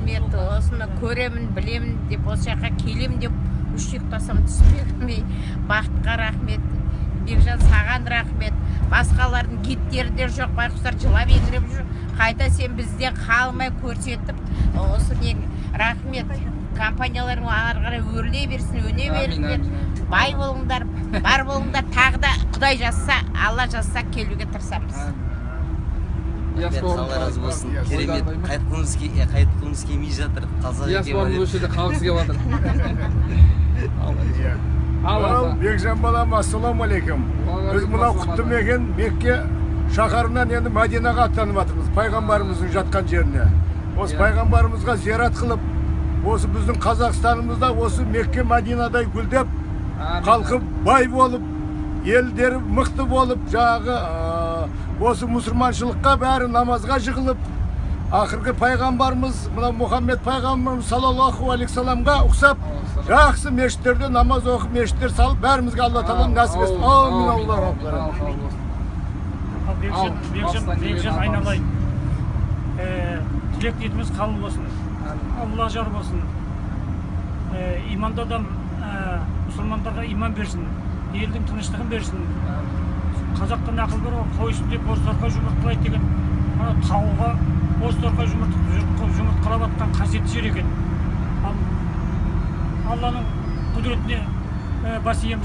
Рахмет. Осыны көремін, білемін деп, осы жаққа келемін деп үш ұйықтасам түсіме кірмей. Бақытқа рахмет, Бекжан, саған рахмет. Басқалардың гидтері де жоқ, байқұстар жылап еңіреп жүр. Қайта сен бізден қалмай көрсетіп, осы не, рахмет. Компанияларың ары қарай өрлей берсін, өне беріңдер, бай болыңдар, бар болыңдар. Тағы да Құдай жазса, Алла жазса, келуге тырысамыз. Алла разы болсын, керемет. Қайтқымыз келмей жатыр, қалсақ екен. Осы жерде қалғысы келіп жатыр. Ал Бекжан балам, ассалаумағалейкум. Біз мынау құтты мекен Мекке шаһарынан енді Мәдинаға аттанып жатырмыз, пайғамбарымыздың жатқан жеріне. Осы пайғамбарымызға зиярат қылып, осы біздің Қазақстанымызда осы Мекке Мәдинадай гүлдеп, халқы бай болып, елдері мықты болып, жаңағы осы мұсылманшылыққа бәрі намазға жығылып, ақырғы пайғамбарымыз мына Мұхаммед пайғамбарымыз саллаллаху алейхи саламға ұқсап, жақсы мешіттерде намаз оқып, мешіттер салып, бәрімізге Алла тағала нәсіп етсін. Аумин. Аллаху акбар. Бекжан айналайын, тілек ниетіміз қабыл болсын, Алла жар болсын, иманды адам мұсылмандарға иман берсін, елдің тыныштығын берсін. Қазақта нақыл бар ғой, қой үстінде бозторғай жұмыртқалайды деген. Ана тауға бозторғай жұмыртқалап жатқан қасиетті жер екен. Ал Алланың құдіретіне бас иеміз.